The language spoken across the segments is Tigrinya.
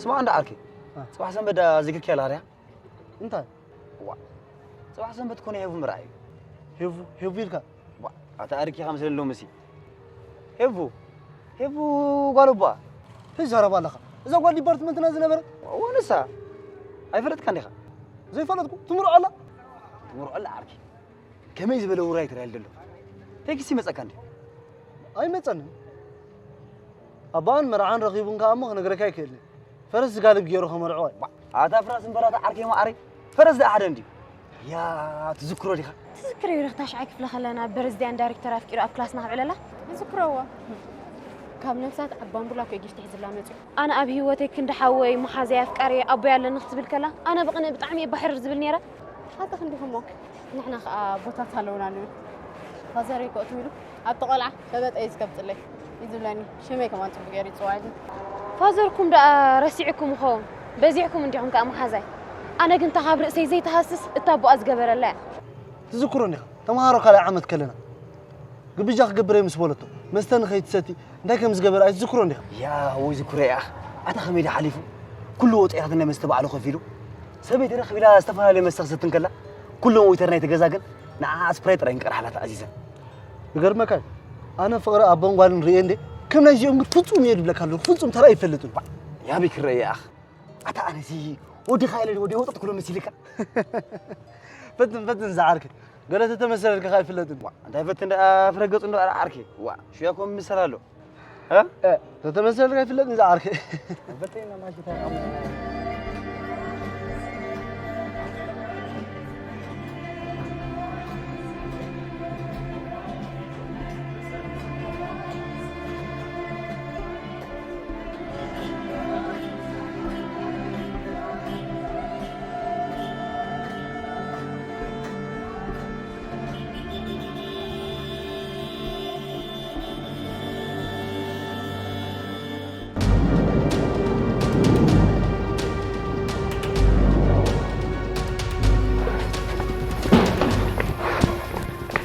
ስማዕ እንዳ ዓርከይ፣ እ። ጽባሕ ሰንበት ዳ ዝግክ ያላ ርያ? እንታይ? ዋ፣ ጽባሕ ሰንበት ኮነ ሄቡ ምርኣይ። ሄቡ፣ ሄቡ ኢልካ? ዋ፣ ኣታ ኣርኪ ከም ስለሎ መሲ። ሄቡ፣ ሄቡ ጓል እባ። ተዛረብ ኣለኻ። እዛ ጓል ዲፓርትመንትና ዝነበረ? ወንሳ፣ ኣይፈለጥካ እንዲኻ? ዘይፈለጥኩ፣ ትምርዖ ኣላ? ትምርዖ ኣላ ዓርኪ። ከመይ ዝበለ ውራይ ትረኣል ዘሎ? ቴክስት ይመጸካ እንዲ? ኣይመጸንን። ኣባን መርዓን ረኺቡን ከኣ እሞ ክነግረካ ኣይክእልን። ፈረስ ዝጋልብ ገይሩ ከመርዕዎ እዩ። ኣታ ፍራስ እምበራታ ዓርከይ መዓረይ፣ ፈረስ ደኣ ሓደ እንድዩ። ያ ትዝክሮ ዲኻ? ትዝክር እዩ ርኽታ ሽዓይ ክፍለ ከለና በረዝድያን ዳይሬክተር ኣፍቂሩ ኣብ ክላስና ከብዕለላ? ይዝክረዎ። ካብ ነፍሳት ኣብ ባምቡላ ኮ ጊፍቲ ሒዝላ መጽዩ። ኣነ ኣብ ህይወተይ ክንዲ ሓወይ፣ መሓዘይ፣ ኣፍቃሪ፣ ኣቦይ ኣለኒ ክትብል ከላ፣ ኣነ ብቕንእ ብጣዕሚ እየ ባሕርር ዝብል ነይረ። ኣታ ክንዲኹም እሞ ንሕና ኸኣ ቦታት ኣለውና ንብል። ፋዘረይ ኮ እትው ኢሉ ኣብቲ ቆልዓ ሸበጠ እዩ ዝከብጥለይ እዩ ዝብለኒ። ሽመይ ከማን ጽቡቅ ገይሩ ይጽዋዕኒ። ፋዘርኩም ደኣ ረሲዕኩም ይኸውን። በዚሕኩም እንዲኹም ከኣ መሓዛይ። ኣነ ግን እታ ካብ ርእሰይ ዘይትሃስስ እታ ኣቦኣ ዝገበረላ እያ። ትዝክሮ እንዲኻ? ተምሃሮ ካልኣይ ዓመት ከለና ግብጃ ክገብር እየ ምስ በለቶ፣ መስተ ንኸይትሰቲ እንታይ ከም ዝገበረ ኣይትዝክሮን ዲኻ? ያ፣ ወይ ዝክሮ እያ። ኣታ ከመይ ድዩ ሓሊፉ? ኩሉ ወፂኣትን ናይ መስተ ባዕሉ ከፊሉ። ሰበይቲ ረኺብላ ዝተፈላለየ መስተ ክሰቲ እንከላ፣ ኩሎም ዌይተር ናይቲ ገዛ ግን ንዓ ስፕራይት ጥራይ እንቀርሓላ ተኣዚዘን። ይገርመካ እዩ። ኣነ ፍቕሪ ኣቦን ጓልን ርእየ እንዴ፣ ከም ናይዚኦም ግን ፍጹም እየ ዝብለካ ኣለኹ። ፍጹም ተራእየ ኣይፈልጥን። ያ ቢክረ እያ። ኣታ ኣነሲ ወዲ ኻይለ ወዲ ወጥጥ ክሎ መሲልካ። ፈትን ፈትን ዝዓርከ። ገለ ተተመሰለልካ ከኣ ኣይፍለጥን። ዋ፣ እንታይ ፈትን ደኣ ፍረገጹ እንዶ ዓርከ። ዋ፣ ሽያኮም ምሰል ኣሎ። እ? እ፣ ተተመሰለልካ ኣይፍለጥን ዝዓርከ። ፈትን ማሽታ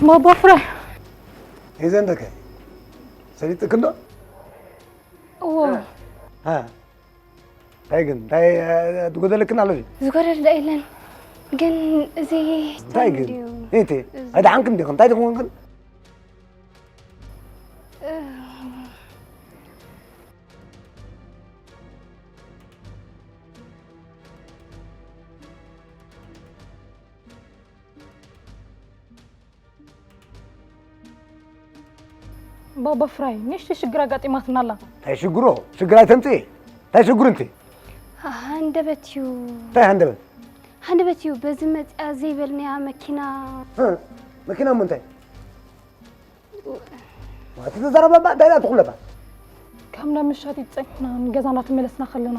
ማባ ፍረ። ሄዘን ደከ ሰሊጥክ እንዶ? እዎ። እ፣ እ፣ እንታይ ግን፣ እንታይ፣ እ፣ ዝጎደለክን ኣሎ ድዩ? ዝጎደል ዶ የለን? ግን እዚ እንታይ ግን? ድዩ? እቲ፣ እዚ ኣይደሓንክን ዲኹም? እንታይ ዲኹም ግን? እ፣ ባባ ፍራይ፣ ንእሽተይ ሽግር ኣጋጢማትና ኣላ። እንታይ ሽግሮ? ሽግር ኣይተምጽኢ። እንታይ ሽግር እንት? ሃንደበት እዩ። እንታይ ሃንደበት? ሃንደበት እዩ። በዚ መጽያ ዘይበልናያ መኪና። እ? መኪና እሞ እንታይ? እቲ ተዛረባ እባ እንታይ ደኣ ትኹለባ? ካብ ናብ ምሻት ጸኒሕና ንገዛ እናተመለስና ከለና።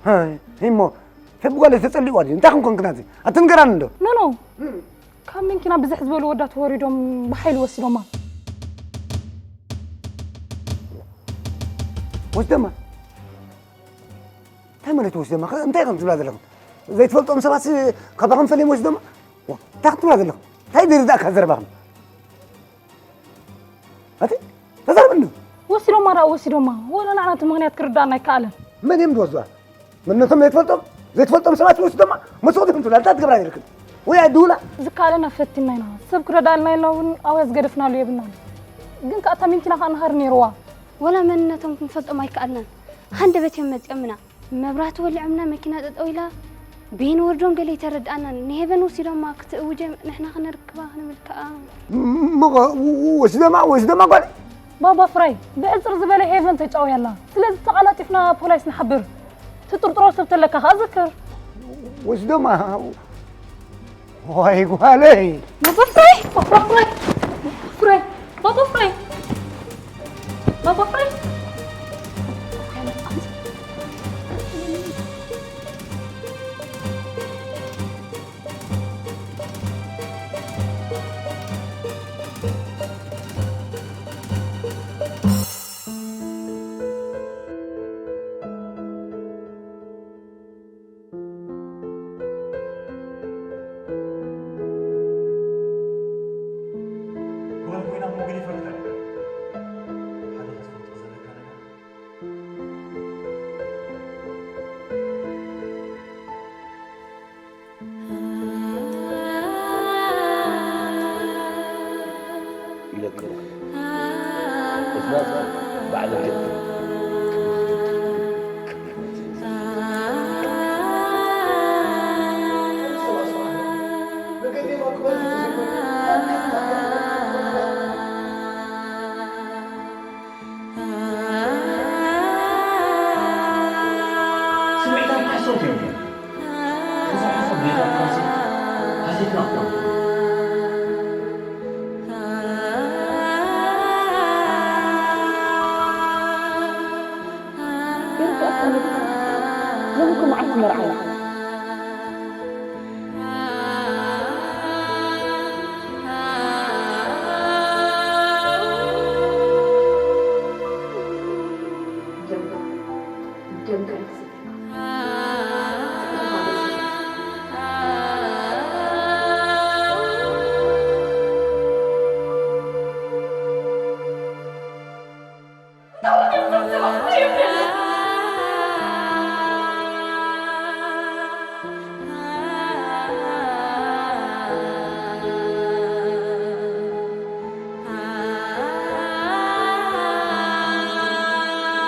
ሃይ፣ እሞ ሰብ ጓል ተጸሊዋ ድዩ? እንታይ ክንኮን ክናዚ? ኣትንገራን እንዶ? ኖ፣ ኖ። እም። ካብ መኪና ብዝሕ ዝበሉ ወዳት ወሪዶም ብሓይሊ ወሲዶማ። ወስደማ? እንታይ ማለት ወስደማ? እንታይ ከም ትብላ ዘለኹም? ዘይትፈልጦም ሰባት ካባኹም ፈሊዮም ወስደማ? ዋ፣ እንታይ ክትብላ ዘለኹም? እንታይ ደርዳእካ ዘረባኹም? ኣቲ ተዛረብኒ። ወሲዶማ ደኣ ወሲዶማ። ወላ ንዓና እቲ ምኽንያት ክርዳእና ኣይከኣለን። መን እዮም ዝወስዱዋ? መን ነቶም ዘይትፈልጦም? ዘይትፈልጦም ሰባት ወስዶማ? መስዋእቲ ከም ትብላ እንታይ ትገብራ ይርክን? ወይ ኣድውላ? ዝከኣለና ፈቲና ኢና። ሰብ ክረዳእልና ኢልና እውን ኣውያ ዝገደፍናሉ የብልናን። ግን ከኣ እታ ሚንኪና ከኣ ንሃር ነይርዋ። ወላ መንነቶም ክንፈልጦም ኣይከኣልናን። ሃንደበት እዮም መጺኦምና። መብራህቲ ወሊዖምና መኪና ጠጠው ኢላ። በየን ወርዶም ገለ ኣይተረድኣናን። ንሄቨን ወሲዶማ ክትእውጀ ንሕና ክነርክባ ክንብል ከኣ። ም-፣ ም-፣ ወ-፣ ወ-፣ ወሲዶማ፣ ወሲዶማ ጓል? ባባ ፍራይ፣ ብዕጽር ዝበለ ሄቨን ተጫውያላ። ስለዚ ተቓላጢፍና ፖላይስ ንሓብር። ትጥርጥሮ ሰብ ተለካ ከኣ ዝክር። ወሲዶማ። ዋይ ጓለይ። ባባ ፍራይ፣ ባባ ፍራይ፣ ባባ ፍራይ፣ ባባ ፍራይ፣ ባባ ፍራይ። ጓል ኮይና እሞ ግን ይፈልጣ። ሓደ ክትፈልጦ ዘለካ ነገር። ኢለካ። እዚ ናትካ ባዕሉ ጀምር። ስምዒታት ሓሶት እዮም። እዞም ሓሶት ጌጋ ቃልሲ ሓሲትና እኮ። ይርዳእካ ነብስኻ። ሎሚ እኮ መዓልቲ መርዓ እዩ።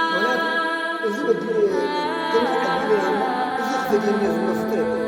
ምኽንያቱ እዚ በዲለ፣ ከምዚ ዓጊበ እሞ እዚ ክፈድየኒ እየ ዝብሎ ፍጡር የለን።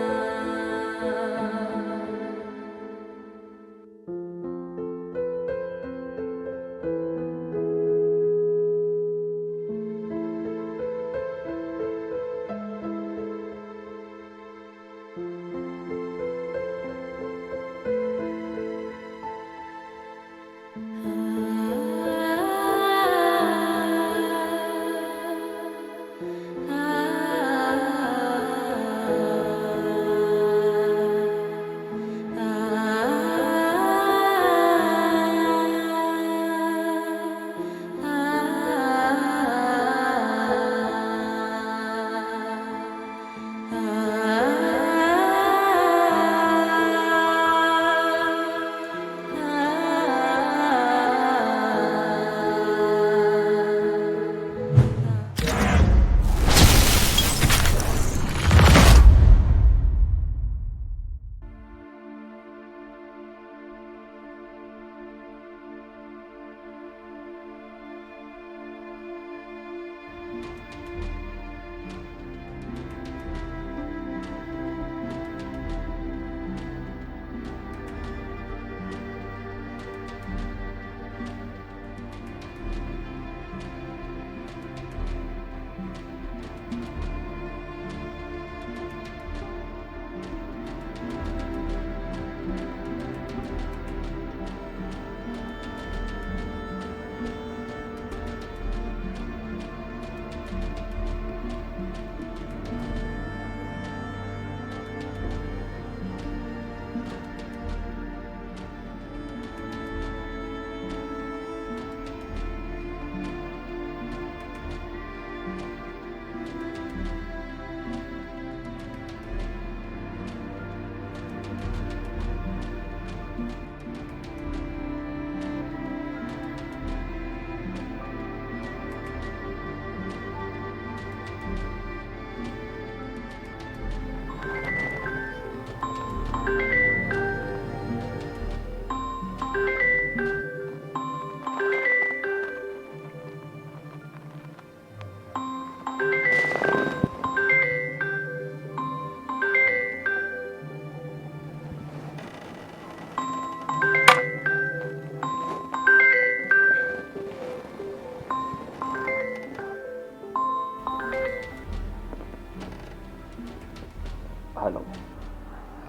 ሃሎ።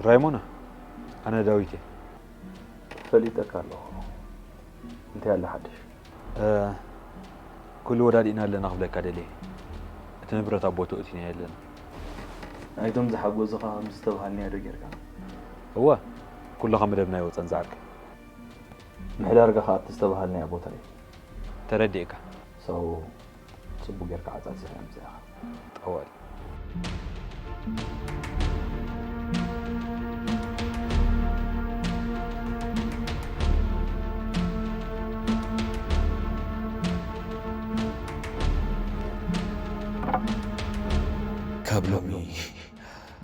ራይሞና፣ ኣነ ዳዊት እየ። ፈሊጠካ ኣለኹ። እንታይ ኣሎ ሓድሽ? እ፣ ኩሉ ወዳዲእና ኣለና ክብለካ ደልየ። እቲ ንብረት ኣብ ቦትኡ እቲናዮ ኣለና። ናይቶም ዝሓገዙኻ ከም ዝተባሃልናዮ ዶ ጌርካ? እወ፣ ኩሉ ካብ መደብና ኣይወጸን ዝዓርከይ። ምሕዳርካ ከኣ ኣብቲ ዝተባሃልናዮ ቦታ እዩ። ተረዲእካ። So፣ ጽቡቕ ጌርካ ዓጻጺኻ ኣምጺእኻ። ጠዋል። ካብ ሎሚ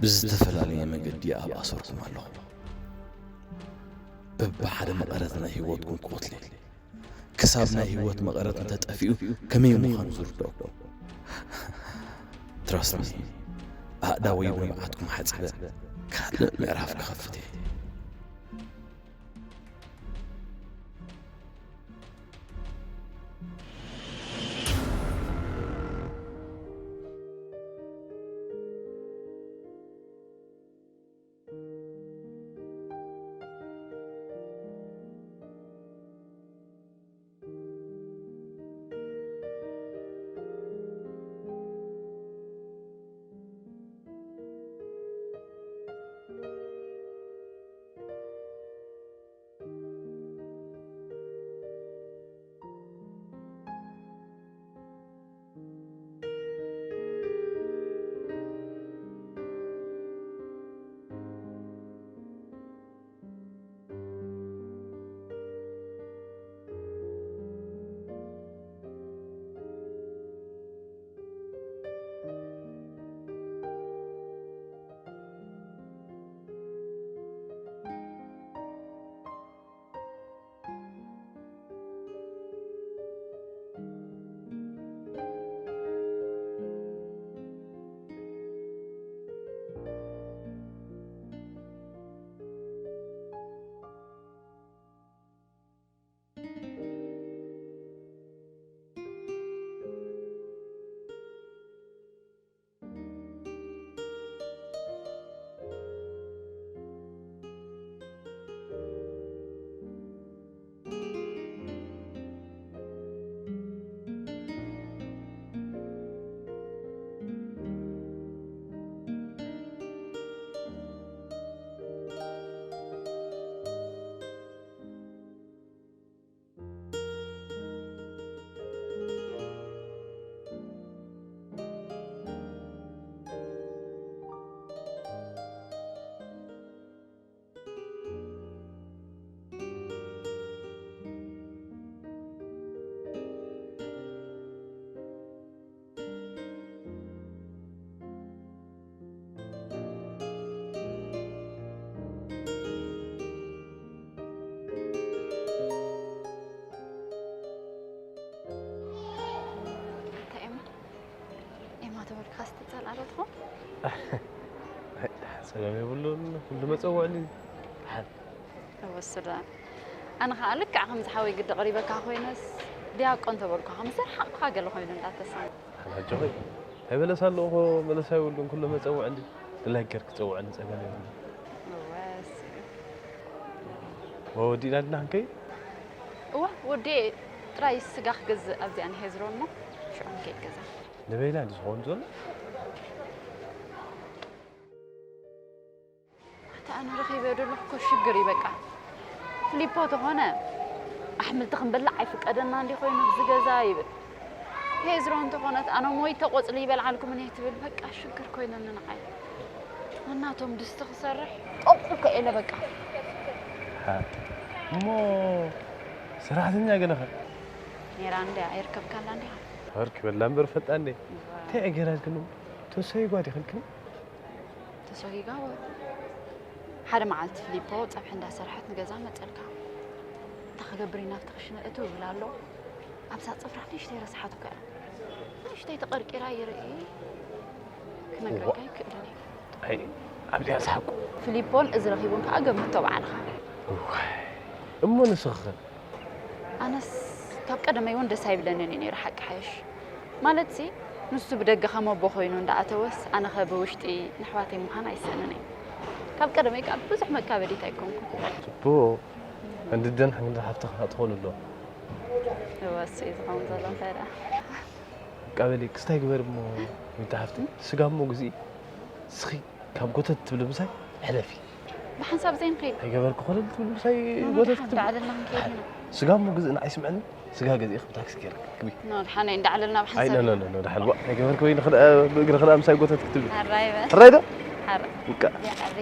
ብዝተፈላለየ መገዲ ኣብ ኣሰርኩም ኣለኹ። በብሓደ መቐረት ናይ ህይወትኩም ክቐትለ። ክሳብ ናይ ህይወት መቐረት እንተጠፊኡ ከመይ ምዃኑ ዝርድኦ። Trust me፣ ኣእዳወይ ብንብዓትኩም ሓጺበ ካልእ ምዕራፍ ክኸፍት እየ። እንታይ ኤማ? ኤማ ተበልካስ ትጸልኣ ዶ ትኾን? ጸገም የብሉን፣ ኩሉ መጸውዕኒ። ደሓን። እወ፣ ሱዳን። ኣነ ኸኣ ልክዕ ከምዚ ሓወይ ግዲ ቀሪበካ ኮይነስ፣ ዲያቆን ተበልኩኻ፣ ምስ ረሓቕኩኻ ገለ ኮይኑ እንዳተሰማ። ኣጆኺ። እንታይ በለስ ኣለዎ እኮ፣ በለስ ኣይብሉን፣ ኩሉ መጸውዕኒ። ድላይ ጌርኪ ጸውዕኒ፣ ጸገም የብሉን። እወ፣ እሱ። ወወዲእና ድና ክንከይድ? እወ፣ ወዲኤ ጥራይ ስጋ ክገዝእ ኣብዚኣ ንሄዝሮ እሞ፣ ሽዑ ክንከይድ ገዛ። ንበይና እንዲ ዝኸውን ዘሎ? ኣታ ኣነ ረኺበ ዘለኹ እኮ ሽግር እዩ በቃ። ፍሊፖ ተኾነ ኣሕምልቲ ክንበልዕ ኣይፍቀደና እንዲ ኮይኑ ኣብዚ ገዛ ይብል። ሄዝሮ እንተኾነት ኣነ ሞይ ተቆጽሊ ይበልዓልኩምን እየ ትብል በቃ ሽግር ኮይነኒ ንዓይ። ነናቶም ድስቲ ክሰርሕ ጠቁ ከኤለ በቃ። ሓ፣ እሞ ሰራሕተኛ ገለኸ? ኔራ እንድያ ኣይርከብካላ እንዲኻ። ኣርኪበላ እምበር ፈልጣ እንዴ? እንታይ እየ ገይራልክን? ተሰይጓ ዲኽልክን? ተሰጊጋ ወ-፣ ሓደ መዓልቲ ፊሊፖ ጸብሒ እንዳሰርሐት ንገዛ መጸልካ። እንታይ ክገብር እዩ ናብቲ ክሽነ እትው ይብል ኣሎ። ኣብዛ ጽፍራ ንእሽተይ ረስሓቱ ከኣ። ንእሽተይ ተቐርቂራ ይርኢ። ክነግረካ እዋ። ይክእልን እዩ። ኣይ፣ ኣብዚኣ ዝሓቁ። ፊሊፖን እዚ ረኺቡን ከኣ ገምቶ ባዕልኻ። እዋይ፣ እሞ ንስኺ ኸ? ኣነስ ካብ ቀደመይ እውን ደስ ኣይብለንን እዩ ነይሩ ሓቂ ሓይሽ። ማለትሲ፣ ንሱ ብደገ ከም ኣቦ ኮይኑ እንዳኣተወስ፣ ኣነ ኸ ብውሽጢ ንሕዋተይ ምዃን ኣይስእንን እየ። ካብ ቀደመይ ከኣ ብዙሕ መካበዲት ኣይኮንኩን። ጽቡቕ። እንድደን ሓንግዳ ሓፍቲ ክፋእ ትኽእሉ ኣሎ። እወ፣ እሱ እዩ ዝኸውን ዘሎ እንታይ ደኣ። በቃ በሊ፣ ክስታይ ግበር እሞ፣ ሚታ ሓፍቲ፣ ስጋ እሞ ግዝኢ። እስኺ ካብ ጎተት ትብሊ ምሳይ ሕለፊ። ብሓንሳብ ዘይንኸይድ። ኣይገበርኩ ኮለል ትብሊ ምሳይ ጎተት ክትብሊ። ዳዕለልና ክንከይድ ኢና። ስጋ እሞ ግዝእ ንዓይ ስምዐኒ፣ ስጋ ገዚእኺ ብታክሲ ገይርኪ ግቢ። ኖ፣ ድሓነይ እንዳዕለልና ኣይ፣ ብሓንሳብ ኖ፣ ኖ፣ ኢና። ኖ፣ ኖ፣ ድሓን ዋ፣ ኣይገበርኩ ወይ ንኽልኣ ብእግሪ ኽልኣ ምሳይ ጎተት ክትብሊ። ሕራይ በል። ሕራይ ዶ? ሕራይ። በቃ። ያ ሕሪ።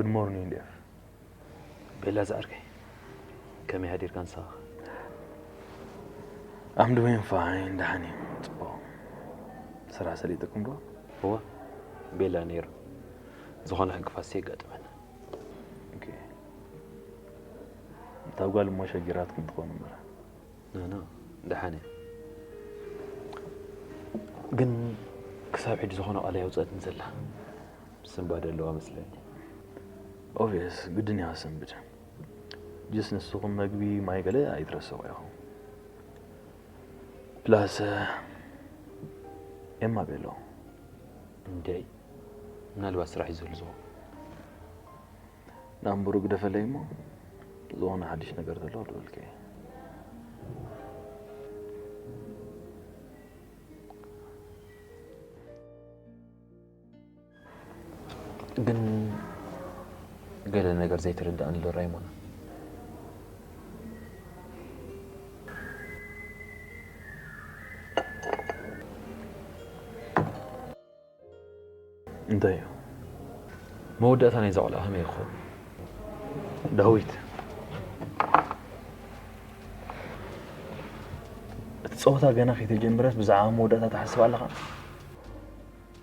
Good morning, Dave. ቤላ ዝዓርከይ፣ ከመይ ሓዲርካ ንስኻ? I'm doing fine፣ ደሓን እየ። ጽቡቕ። ስራሕ ሰሊጥኩም ዶ? እወ፣ ቤላ ነይሩ። ዝኾነ ዕንቅፋት የጋጥመና። ኦኬ። እታ ጓል እሞ ሸጊራትኩም ትኸውን እምበር። ኖ፣ ኖ፣ ደሓን እያ። ግን ክሳብ ሕጂ ዝኾነ ቃል ኣየውፅአትን ዘላ። ስንባደ ኣለዋ መስለኒ። ኦብቪየስ፣ ግድን እያ ክትሰንብድ። ጀስ ንስኹም መግቢ ማይ ገለ ኣይትረስዑ ኢኹም። ፕላስ፣ ኤማ ቤሎ። እንዴ፣ ምናልባት ስራሕ እዩ ዘሎ ዝኸውን። ናምበሩ ግደፈለይ እሞ፣ ዝኾነ ሓድሽ ነገር ዘሎ ክድወልከ እየ። ግን ገለ ነገር ዘይተረዳእኒ ኣሎ ራይሞና። እንታይ እዩ? መወዳእታ ናይዛ ቆልዓ ከመይ ይኸውን? ዳዊት፣ እቲ ጸወታ ገና ከይተጀመረስ ብዛዕባ መወዳእታ ትሓስብ ኣለኻ?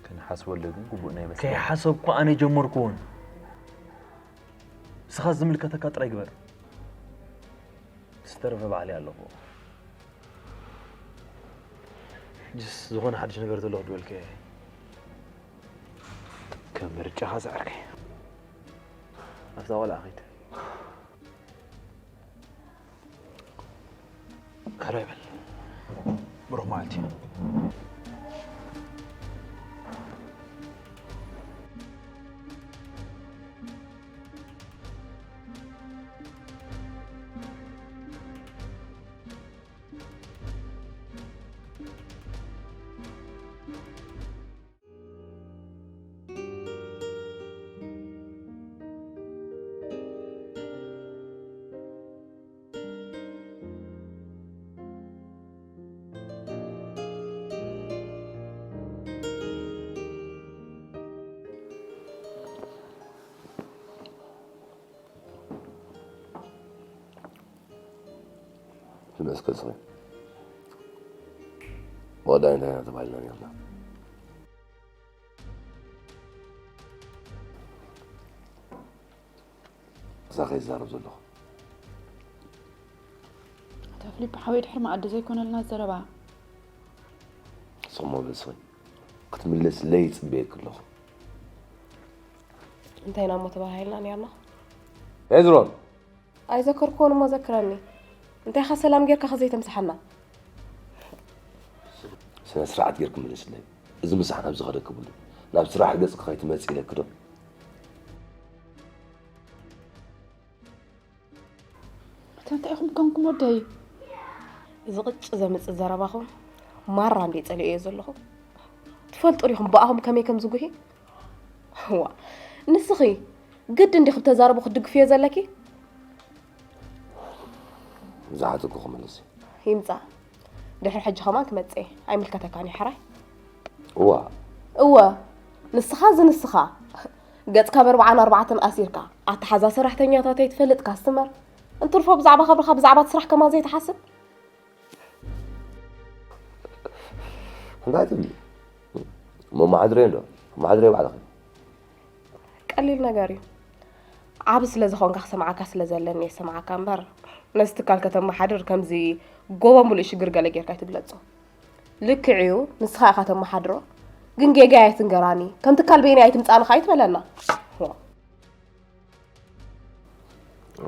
ክንሓስበሉ ግን ግቡእ ናይ መስለኒ። ከይሓሰብኩ ኣነ ጀመርኩ እውን። ንስኻ ዝምልከተካ ጥራይ ግበር። ዝተረፈ ባዕለይ ኣለኹ። ጅስ ዝኾነ ሓድሽ ነገር ተሎ ክድበልከ። ከም ምርጫኻ ዝዓርከይ። ኣብታ ቆልዓ ኺድ። ሕራይ በል። ብሩኽ መዓልቲ። ዝመስከል ስኺ። ብቐዳይ እንታይ ኢና ተባሂልና ነርና? እዛ ከይዛረብ ዘለኹ። ኣታ ፍሊፕ ሓወይ ድሕሪ መኣዲ ዘይኮነልና ዘረባ። ጽሞ በል ስኺ። ክትምለስለይ ይጽበየኪ ኣለኹ። እንታይ ኢና እሞ ተባሂልና ነርና? ሄዝሮን! ኣይዘከርኩዎን እሞ ዘክረኒ። እንታይ ኢኻ ሰላም ጌርካ ከዘይተምስሓና? ስነ ስርዓት ጌርኪ መልስለይ። እዚ ምሳሕ ናብ ዝኸደኪ ብሉ። ናብ ስራሕ ገጽኪ ከይትመጽኢ ኢለኪ ዶ? ኣታ እንታይ ኢኹም ኮንኩም ወደይ? እዚ ቅጭ ዘምጽእ ዘረባኹም ማራ እንዴ ጸሊኦዮ ዘለኹ። ትፈልጡ ዲኹም ብኣኹም ከመይ ከም ዝጉሂ? ዋ፣ ንስኺ ግድን ዲኺ ብተዛረቦ ክትድግፍዮ ዘለኪ? ዝሓተኩ ክምልስ። ይምጻእ። ድሕሪ ሕጂ ከማን ክመጽእ እየ። ኣይምልከተካን እዩ፣ ሕራይ። እዋ። እወ። ንስኻ እዚ ንስኻ። ገጽካ ብኣርብዓን ኣርባዕተን ኣሲርካ፣ ኣተሓዛ ሰራሕተኛታት ኣይትፈልጥ ካስትመር። እንትርፎ ብዛዕባ ክብርኻ፣ ብዛዕባ እቲ ስራሕ ከማን ዘይትሓስብ? እንታይ ትብሊ? እሞ መሓድረይ እንዶ፣ መሓድረይ ባዕልኺ። ቀሊል ነገር እዩ። ዓቢ ስለ ዝኾንካ ክሰምዓካ ስለ ዘለኒ እየ ዝሰምዓካ እምበር፣ ነዚ ትካል ከተመሓድር ከምዚ ጎቦ ሙሉእ ሽግር ገለ ጌርካ ኣይትግለጾ። ልክዕ እዩ፣ ንስኻ ኢኻ ተመሓድሮ፣ ግን ጌጋይ ኣይትንገራኒ፣ ከም ትካል በይነይ ኣይትምጻእኒ ከኣ ኣይትበለና። ዋ።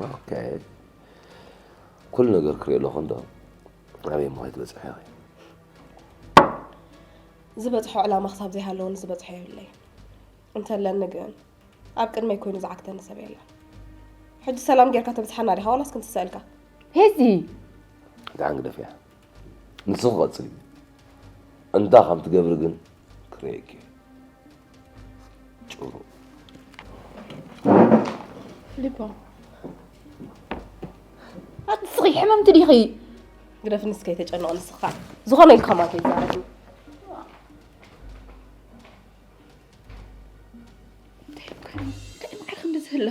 ኦኬ። ኩሉ ነገር ክሪኦ ኣለኹ እንዶ፣ ኣበይ እሞ ከይትበጽሒ ኢኺ? ዝበጽሖ ዕላማ ክሳብ ዘይሃለወኒ ዝበጽሖ የብለይ። እንተለኒ ግን፣ ኣብ ቅድመይ ኮይኑ ዝዓግተኒ ሰብ የለን። ሕጂ ሰላም ጌርካ ተምስሓና ዲኻ ዋላስ ክንስሰ ኢልካ? ሄዚ! ደሓን ግደፍያ። ንስኺ ቀጽሊ። እንታይ ከም ትገብሪ ግን ክርእየኪ እየ። ጭሩ። ፊሊፖ። ኣቲ ንስኺ ሕመምቲ ዲኺ? ግደፍኒ እስከ ኣይተጨንቕ ንስኻ። ዝኾነ ኢልካ ከማን ከይዛረብኒ። እንታይ ኢልካ? እንታይ ኢልካ ክንዲ ዝህለ?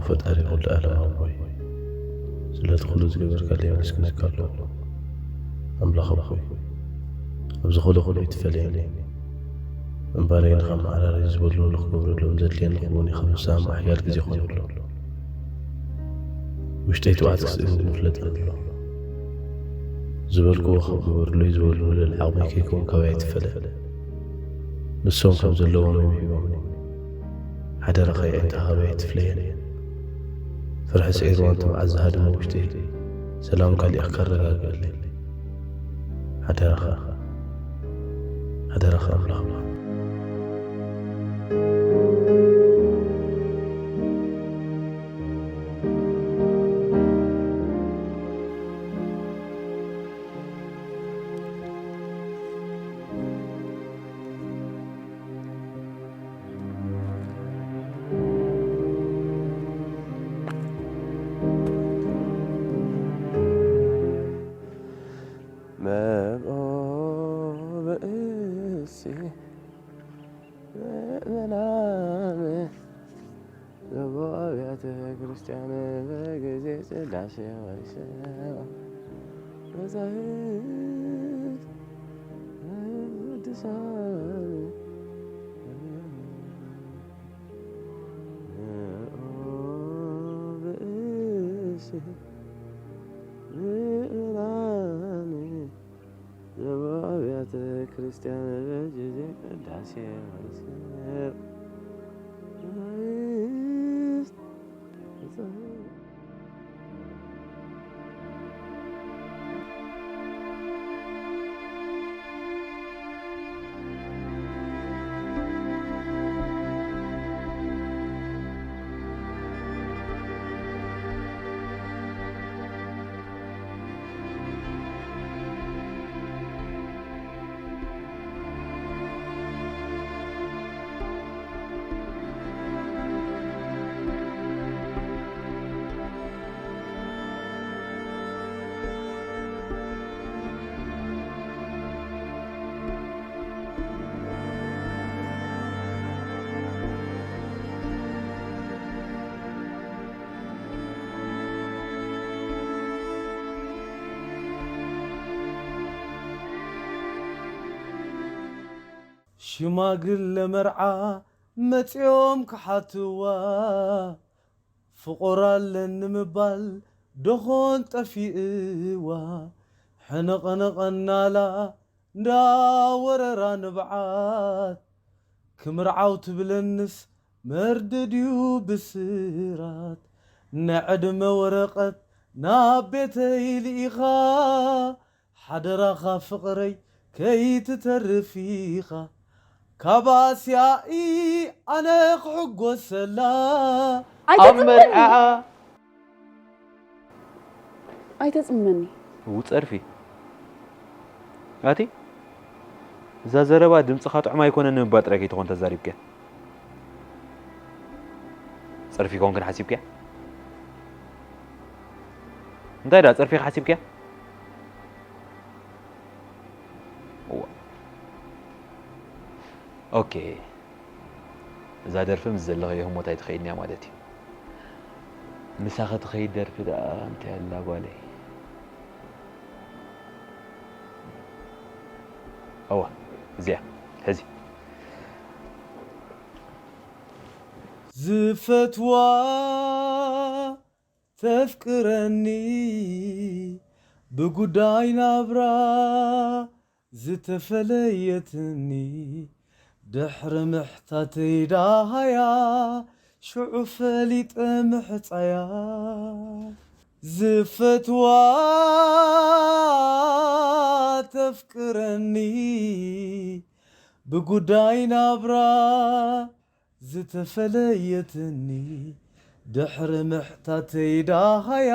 ፈጣሪ ኩሉ ዓለም ኣቦይ፣ ስለቲ ኩሉ ዝገበርካለይ የመስግነካ ኣለኹ። ኣምላኽ ኣቦይ፣ ኣብ ዝኾነ ኩሉ ኣይትፈለየኒ። እምበረይ ንኻብ መዓራረይ ዝበሉኒ ክገብረሎም ዘድልየኒ ክውን ኢኻ ምሳም ኣሕያል ግዜ ኮኑሎ። ውሽጠይ ትብዓት ክስእን ግን ይፍለጠኒ ኣሎ። ዝበልክዎ ካብ ግበሩለይ ዝበሉኒ ልዕሊ ዓቕመይ ከይከውን ካባይ ኣይትፈለ። ንሶም ካብ ዘለዎም እዮም ሂቦምኒ። ሓደራኻ የዒንትኻ ካባይ ኣይትፍለየኒ። ፍርሒ ስዒርዋን ትብዓት ዝሃደመ ውሽጠይ ሰላምካ ልኢኽካ ኣረጋግኣለይ። ሓደራኻ፣ ሓደራኻ ኣምላኽ። መብኦ ብእሲ ምእመናን ዘቦ ኣብያተ ክርስቲያን በጊዜ ቅዳሴ ወይሰ መጻሕፍት ቅዱሳን ብእሲ ምእመናን ዘቦ ኣብያተ ክርስቲያን በጊዜ ቅዳሴ ወይሰ ሽማግለ መርዓ መጺኦም ክሓትዋ፣ ፍቑር ኣለኒ ምባል ደኾን ጠፊእዋ፣ ሕንቕንቕ እናላ እንዳወረራ ንብዓት፣ ክምርዓው ትብለንስ መርዲ ድዩ ብስራት፣ ናይ ዕድመ ወረቐት ናብ ቤተይ ልኢኻ፣ ሓደራኻ ፍቕረይ ከይትተርፍ ኢኻ፣ ካብ ኣስያኢ ኣነ ክሕጎሰላ። ኣብ ኣይተጽምመኒ። መርዓኣ ኣይተጽምመኒ። እው ጸርፊ። ኣቲ እዛ ዘረባ ድምጽኻ ጥዑም ኣይኮነን ንምባል ጥራይ ከይትኾን ተዛሪብክያ። ጸርፊ ኮንክን ሓሲብክያ? እንታይ ደኣ ጸርፊ ሓሲብክያ? እዋ። ኦኬ። እዛ ደርፊ ምስ ዘለኸዮ ህሞት ኣይትኸይድን እያ ማለት እዩ። ምሳኺ ትኸይድ ደርፊ ደኣ እንታይ ኣላ ጓለይ? እዋ፣ እዚኣ፣ ሕዚ። ዝፈትዋ ተፍቅረኒ ብጉዳይ ናብራ ዝተፈለየትኒ ድሕሪ ምሕታተይ ዳሃያ ሽዑ ፈሊጠ ምሕጻያ ዝፈትዋ ተፍቅረኒ ብጉዳይ ናብራ ዝተፈለየትኒ ድሕሪ ምሕታተይ ዳሃያ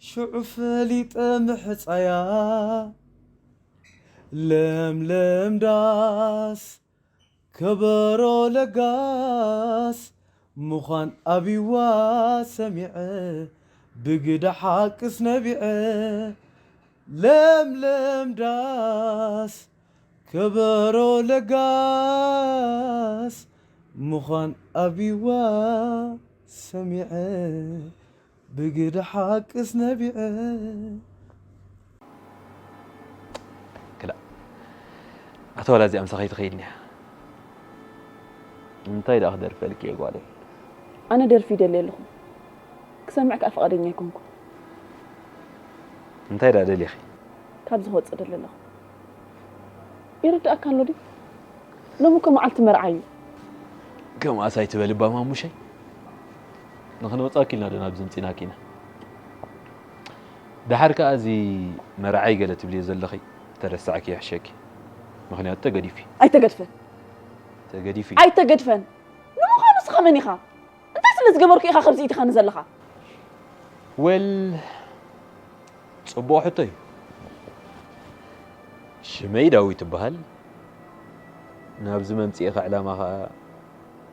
ሽዑ ፈሊጠ ምሕጻያ ለምለም ዳስ ከበሮ ለጋስ ምዃን ኣብይዋ ሰሚዐ ብግዳ ሓቅስ ነቢዐ ለምለም ዳስ ከበሮ ለጋስ ምዃን ኣብይዋ ሰሚዐ ብግዲ ሓቅስ ነቢዐ። ክላ ኣቶ ዋላ እዚኣ ምሳኸይ ትኸይድ እኒያ። እንታይ ደኣ ክደርፈልኪ እየ ጓለይ? ኣነ ደርፊ ይደሊ ኣለኹ። ክሰምዕ ከኣ ፍቓደኛ ኣይኮንኩ። እንታይ ደኣ ደሊኺ? ካብዚ ክወጽእ ደሊ ኣለኹ። ይርድኣካ ኣሎ ድዩ? ሎሚ እኮ መዓልቲ መርዓ እዩ። ከምኣስ ኣይትበሊ እባ ማሙሸይ። ንኽንወጻኪ ኢልና ዶ ናብዚ ምጺናኪ ኢና። ደሓር ከኣ እዚ መርዓይ ገለ ትብልዮ ዘለኺ ተረሳዕኪ ይሕሸኪ። ምኽንያቱ ተገዲፉ እዩ። ኣይተገድፈን። ተገዲፉ እዩ። ኣይተገድፈን። ንምዃኑ ንስኻ መን ኢኻ? እንታይ ስለ ዝገበርኩ ኢኻ ከምዚ ኢትኻኒ ዘለኻ? ወል፣ ጽቡቕ ሕቶ እዩ። ሽመይ ዳዊት ይበሃል። ናብዚ መምጽኤኻ ዕላማ ኸኣ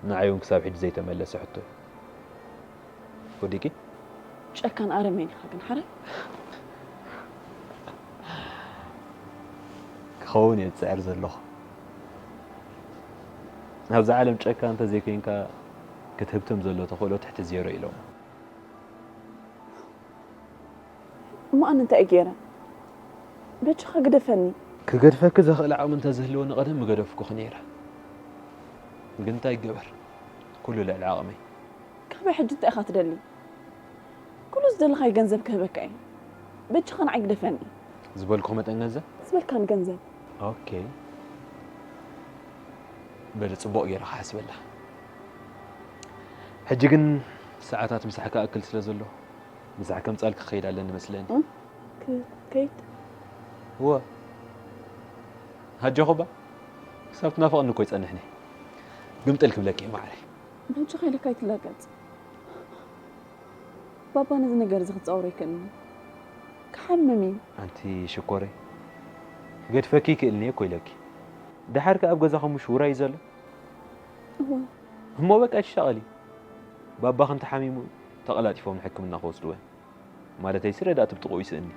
ንዓይ እውን ክሳብ ሕጂ ዘይተመለሰ ሕቶ እዩ። ወዲቂ? ጨካን ኣረሜን ኢኻ ግን ሓራይ። ክኸውን እየ ዝጽዕር ዘለኹ። ኣብዚ ዓለም ጨካን እንተዘይኮይንካ ክትህብትም ዘሎ ተኽእሎ ትሕቲ ዜሮ ኢሎም። እሞ ኣነ እንታይ እየ ገይረ? በጃኻ ግደፈኒ። ክገድፈኪ ዘኽእል ዓቕሚ እንተዝህልወኒ ቀደም ምገደፍኩኺ ነይረ። ግን እንታይ ይገበር? ኩሉ ልዕሊ ዓቕመይ። ካበይ ሕጂ እንታይ ኢኻ ትደሊ? ኩሉ ዝደለኻዮ ገንዘብ ክህበካ እየ። በጃኻ ንዓይ ግደፈኒ። ዝበልኩኺ መጠን ገንዘብ? ዝበልካኒ ገንዘብ። ኦኬ። በሊ ጽቡቕ ገይረ ክሓስበላ። ሕጂ ግን ሰዓታት ምሳሕ ክኣክል ስለ ዘሎ ምሳሕ ከምጻልኪ ክኸይድ ኣለኒ መስለኒ። እም? ክ-፣ ከይድ? እወ። ሃጀኹ እባ። ክሳብ ትናፍቕኒ እኮ ይጸንሕኒ። ግምጥል ክብለኪ እየ ማዕረይ። በጃኻ ኢለካ ኣይትላገጽ። ባባ ነዚ ነገር እዚ ክጻወሮ ኣይክእልን እዩ። ክሓምም እዩ። ኣንቲ ሽኮረይ፣ ክገድፈኪ ይክእልኒ እኮ ኢለኪ። ደሓር ከ ኣብ ገዛኹም ምሽ ውራይ እዩ ዘሎ? እወ። እሞ በቃ ይሻቐሊ። ባባኺ እንተሓሚሙ ተቐላጢፎም ንሕክምና ክወስድዎ እዮም። ማለተይሲ ረዳእቲ ብጥቕኡ ይስእኒ።